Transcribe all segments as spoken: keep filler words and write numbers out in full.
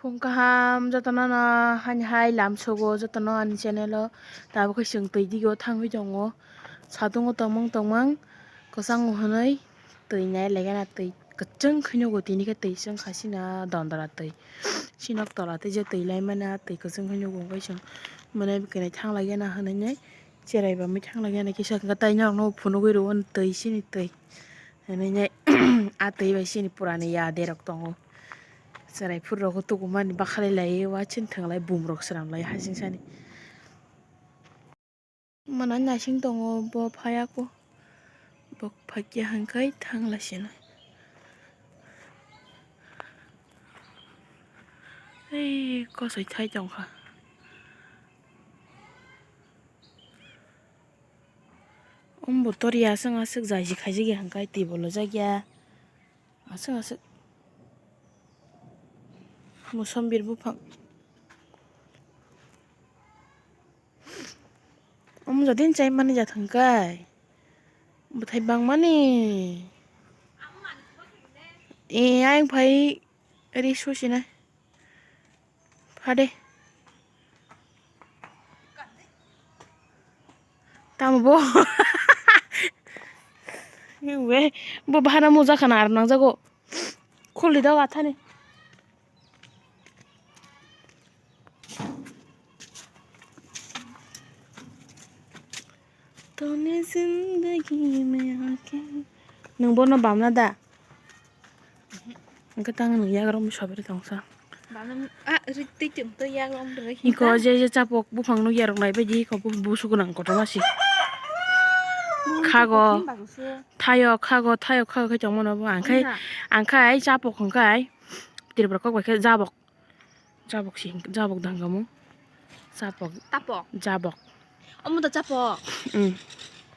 Phung kaham jotono no hani hai lam sogo jotono ani channel o. Tabuk khe chwng twi dige o thangwi tongo. Satung o tongmang tongmang kwchango hwnwi twi nai laigana twi kwchwng khe nugo tini khe twi chwng kha sina dondra twi. Sinok tola tei je twi lai mani a twi kwchwng khe nugo hwnkhe chwng mwnai bwkhe nai thang laigana hwnwi nai cherai bamwi thang laigana kisa hwnkhe tai norok no phunugwi rwo twi sini twi. Hwnwi nai a twi bai sini purani ya derok tongo. Cherai phuru rok tukumani bakhalai lai o, a chini thwnglai bumrok swnam lai hasing sani. Mwnai naising tongo bo phaiya kho. Bo phaikya hwnkhe thangla sino. Ei kosoi thai tongkha. Umbo tori aswk aswk jaiji khaijak ya hwnkhe twi bo lojak ya. Aswk aswk. Mosombir buphang. Omo jodi chai mani ja thang kai. Bwthai bang mani. E, ayang phai ri susi nai. Phade. Tamo bo. Be, bo bahana moja khana ar nangjago. Khuldi dok athani. Toni zindagi mein aake. Nwng bono bamna da? Hwnkhe tang nwng yagrok mui sobri tongsa. Bamna, ah, ri twi tong to yagrok mui rwgwi Iko hinsa. Je je chapok buphang nukya rok naibaidi iko bu-, busu gwnang kotorma si. Mui Khago. Thayo khago, thayo khago khe tongmano bo. Ang khai, Wngkha. Ang khai chapok hwnkhe ai Tripura kok bai khe jabok. Jabok si, jabok dangamo. Chapok. Tapok. Jabok. Omo to chapok. Mm.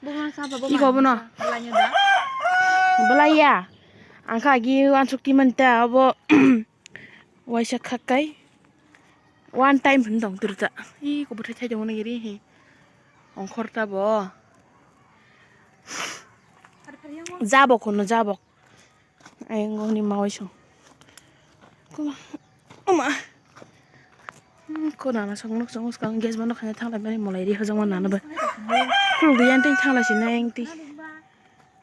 Bobo no chapok, bobo Iko no bono. Chapok. Belai no da. Belai ya. Ang kha agi wansuk ti man ta obo. Waisa khakkai. One time hin dong turta. Iko bwthai thai dong nang iri hi. Ongkhor ta bo. Jabok hono jabok. Ayang ni mawai song. Kuma. Uma. Hmm, ko nana song nok song skang gas bono khanya thang lai mani molai ri hojang ma nana ba. Khuluk di yang ting thang lai si na yang ti.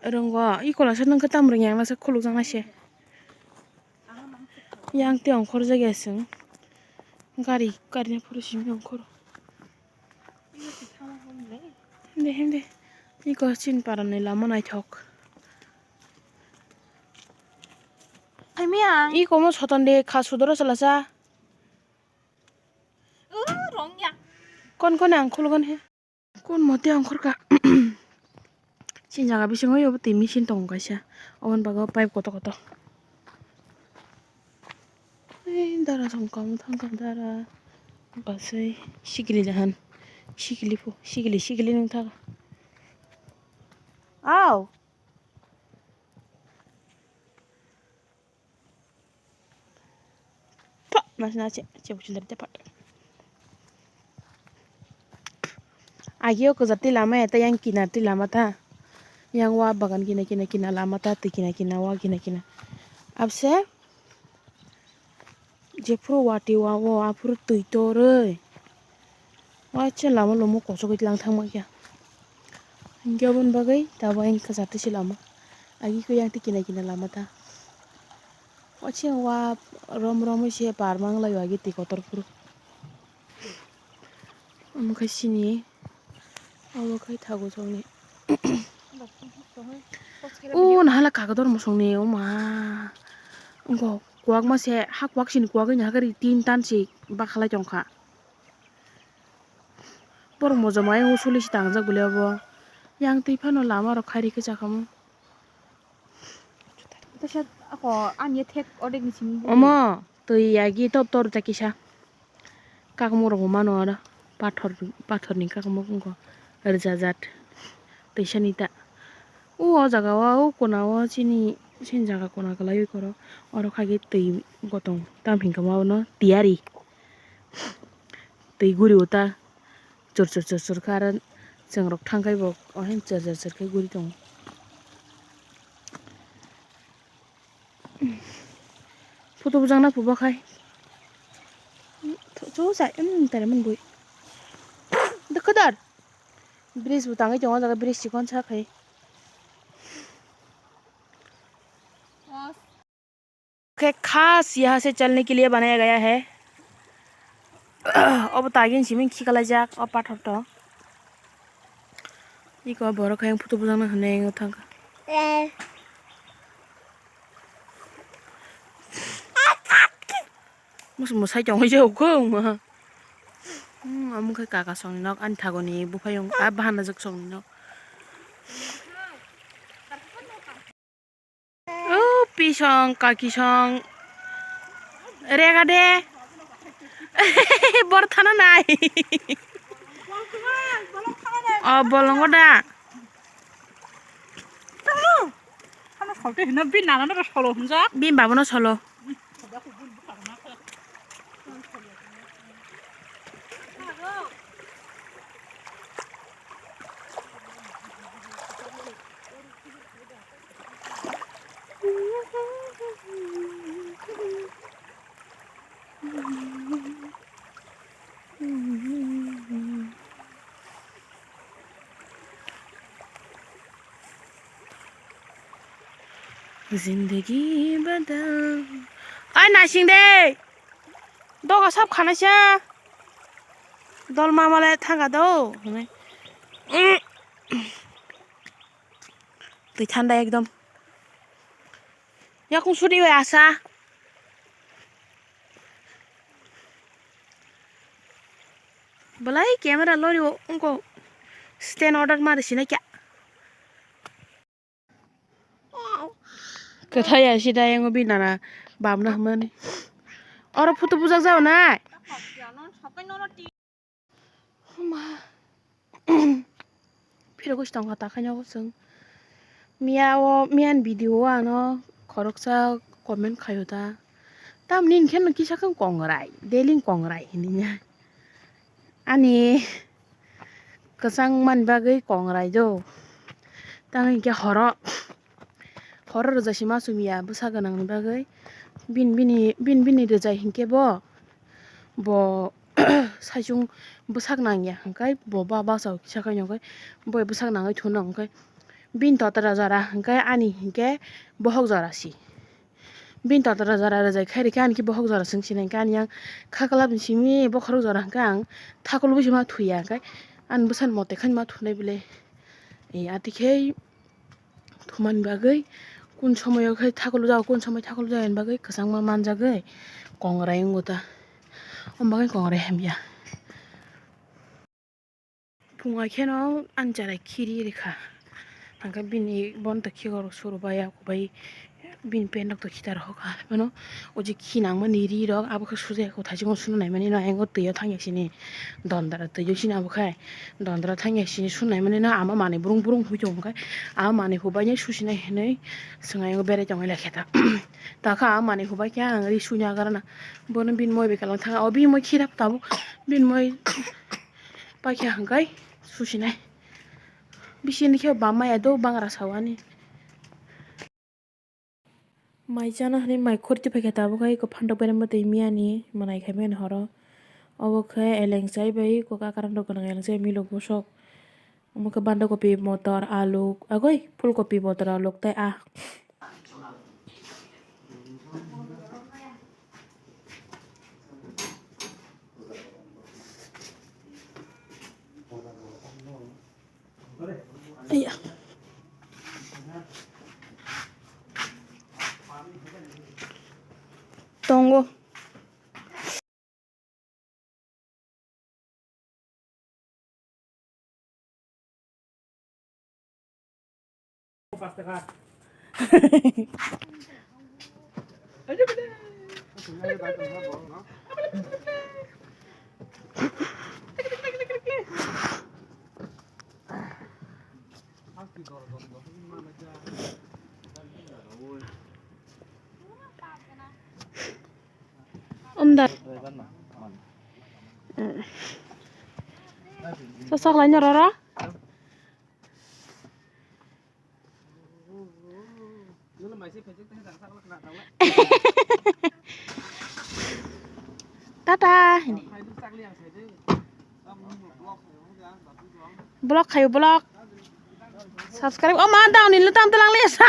Rong go i kola sa nang khe tam rong yang na sa khuluk jang na se. Yang ti ongkhor jagya sing. Gari, gari na phuru simi ongkhor. Himde, himde. Iko chin parani lama naithok. Phaimiya. Iko mo soton de kha sudoro salasa. Uh, rongya. Kon kon ang khulgon he. Kon mote ang khorka. Chin jaga bisingo yobo twi machine tongo kaisa. Oboni bagwi pipe kotor kotor. Ei dara song kamo thang kha dara. Basai sikili jahan. Sikili pho, sikili, sikili nung thang. Aw. Pah, nasi nasi, cebok cindar cepat. Agio kwchar twi lama ya, tei yang kinar twi lama ta. Yang wa bagan kina kina kina lama ta, twi kina kina wa kina kina. Abse, jephuru wati wa wo, aphuru twi torwi. Waisa lama lomo kosogwi lang thangma khe. Hinkhe aboni bagwi tabuk ang kwchar twi se lama. Agi khe yang twi kina kina lama ta. Waisa wa rom romwi se par mang lai o agi twi kotor phuru. Omo khe sini, omo khe thago songni. O nahala kagodor mosongni, o ma. Wngkha kwakma se, ha kwak sini kwagwi nahakhe ri tin tan se bakhalai tongkha. Borok mojama ayang usuli se tangjak bwlai obo. Yang twi phano lama rok khairikhe chakhamu. Tesa ako ani thek odek ni simi. Omo twi agi top tor ta kisa. Kakmurok bo mano oro pathor, pathorni kakmuk wngkha rijajat twisani ta. O, o jaga o, o kona o chini, chini jaga kona kwlaiwi koro oro kha khe twi gotong tam hinkhe ma bono tiyari twi guri o ta chur chur chur chur kha aro chwng rok thang khe bo ohai chur chur chur khe guri tongo. Photo bujak na phuba khai. Chu sa em tare man bui. Dekho dar. Bridge bo tangwi tongo jaga bridge chikon sa khai. Khe khas yaha se chalne ke liye banaya gaya hai. Obo tagin siming khikalaijak o pathor to. Iko borok khe photo bujak na hinwi thang. Musu musai tongwi je uko ma. Hmm, amo khe kaka songni nok ani thagoni buphayung a bahana jak songni nok. Oh, pisong, kakisong. Rega de. Bor thana nai. Oh, bolongo da. Bin babono solo. Zindagi badal. Ai, naising de. Doga sab khanaisa. Dol mama le thanga do. Twi thanda ekdom. Yakung suri bai asa. Belai camera lori o wngkok stand order ma rwsina kya. Kwthai ya sida yango bi nana bamna hwnmani. Oro photo bujak jao nai. Hama. Phirogwi tongkha ta khaino chwng. Miya o, miya ni video o ano khoroksa comment khaio ta. Tamni hinkhe no kisa khe kongrai, daily kongrai hinwi ya. Ani kwchang mani bagwi kongrai do. Tamo hinkhe horo, horo rwjai se ma chum ya bwsa gwnang ni bagwi. Bin bini, bin bini rwjai hinkhe bo, bo saichung bwsak nang ya hwnkhe bo ba bachao kisa khaino hwnkhe bo bwsak nangwi thunok hwnkhe bini totra jora hwnkhe ani hinkhe bohok jora si. Bini totra jora rwjai khai rikhe ani khe bohok jora chwng sinai khe ani yang kha kwlap ni simi bokhorok jora hwnkhe ang thakolwi se ma thuya hwnkhe ani bwsani mote khai ma thunai bwle. E, ati khe thumani bagwi kun somoyo khe thakolwi jago, kun somoi thakolwi jago ani bagwi kwchangma manjagwi kongrai wngo ta. Omo bagwi kongrai hamya. Phunga kheno ani chara khiri rikha. Hwnkhe bini bono to khikorok suru bai, aku bai bini pant rok to khitar hoka. Mano o je khinangmani ri rok abo khe sujai kho thaichungo sunu naimani no ayang o twi o thangya sini dondra twi o sini abo khai dondra thangya sini sunu naimani no ama manwi brung brung hui tongo khai ama manwi hubaini susinai hinwi swng ayang o berai tongwi lai khe ta. Takha ama manwi hubai khe ang ri sui nagarana bono bini moi bai kwlwng thangkha o bini moi khira tabuk bini moi. Paikha hwnkhe susinai. Bisini khe bamaya do bangra sawani. Mai chana hwnwi mai khorti paikha tabuk hai eko phantok berem bwtwi miyani mwnai khai mani horo. Obo khe eleng chai bai eko kakarang rok gwnang eleng chai milok bwswk. Omo khe banda kopi motor alu agoi phul kopi motor alu tei ah. Aiya. Tongo. Umda. Sasak lainyo roro. Tata. Block khayo block. Subscribe. Oh ma, down ni lutam talang le sa.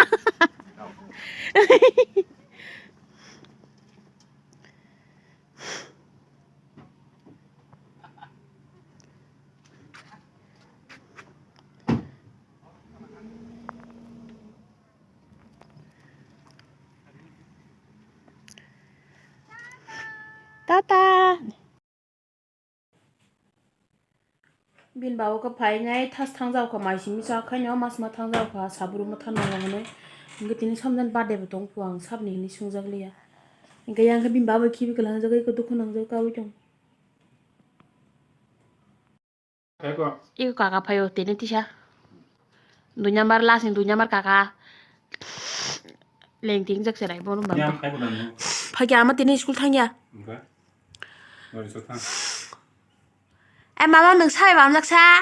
Tata. Bini babo khe phainai thas thangjak kha, mai simi chak khaino mas ma thangjak kha, sabrum ma thang nango hwnwi. Hwnkhe tini somjani birthday bo tong phuo, ang sabni hwnwi swngjak liya. Hwnkhe yang khe bini babo khibi kwlangjakgwi khe dukhu nangjak kaui tong. Eko kaka phaio tini tisa. Dui number last ni dui number kaka. Lengting jak serai bono bang. Phagi ama tini school thangya. Eh, mama, nwng sai bamjak sa?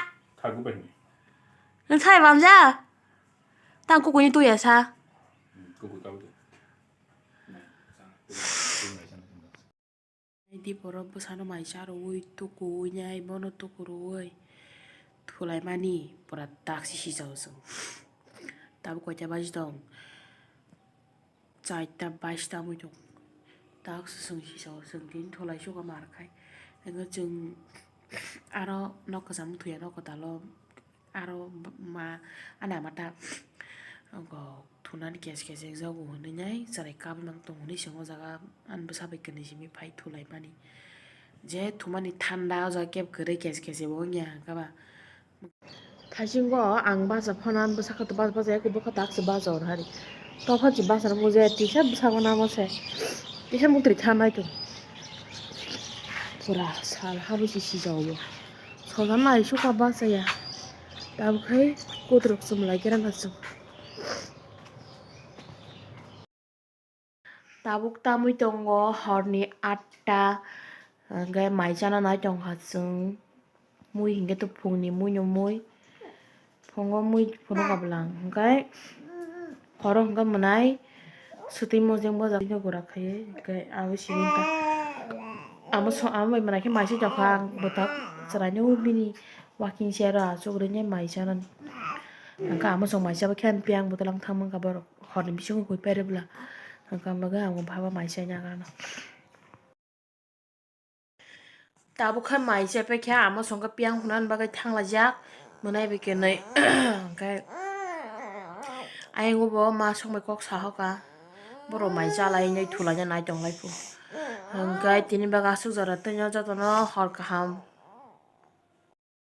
Nwng sai bamjak? Tang kukuini tuya sa? Di borok bwsano mai cha rwui tukuui nai bono tuku rwui thulaimani pura taksi sijao chwng. Tabuk koita baji tong? Chaita baista wngwi tongo. Tabuk se chwng sijao, chwng tini thulai suka mar khai. Ego chwng aro nok kwcham wng thuya, nok kwtalo aro ma, ani ama ta, ogo thunani kes kes ekjago hwnwi nai chwrai kabwi mang tongo hwnwi chwng o jaga ani bwsa bai kwnwi simi phai thulai mani. Je thumani thanda o jaga kebo kwrwi kes kes bo wngya hwnkhe ba. Thaisingo ang bacha phano bwsakhe to bach bachai khe bwkha tak se bacha or hari. Topha se bacha mujai tisa bwsakhe namo se. Tisa mutri tha nai to. Pura sal habo se sijao bo. Soja nai suka bachaya. Tabuk khai kotrok chum lai khe rang kha chwng. Tabuk tamwi tongo horni atta, hwnkhe mai chana nai tongkha chwng. Mui hinkhe to phungni muino mui. Phungo mui phunukha bwlang. Hwnkhe horo hwnkhe mwnai swtwi mojeng bojak gura khaiwi hwnkhe abo simi wngkha. Amo so-, amo bai mwnai khe mai se tongkha ang bwtak chwraino bini walking chair o achuk rwui mai chanani. Hwnkhe amo chwng mai chaba khe ani piyang bwtwlang thang mankha borok. Horni bisingo koi pere bwla. Hwnkhe ang bagwi ang bo baba mai chai nagrano. Tabuk khe mai chai paikha, amo songkhe piyang hunani bagwi thanglaijak. Mwnai bai khe nai. Hwnkhe ayang bo ma songbai kok sahoka. Borok mai chalainai thulaina nai tonglai phu. Hwnkhe tini bagwi aswk jora tei jotono hor kaham.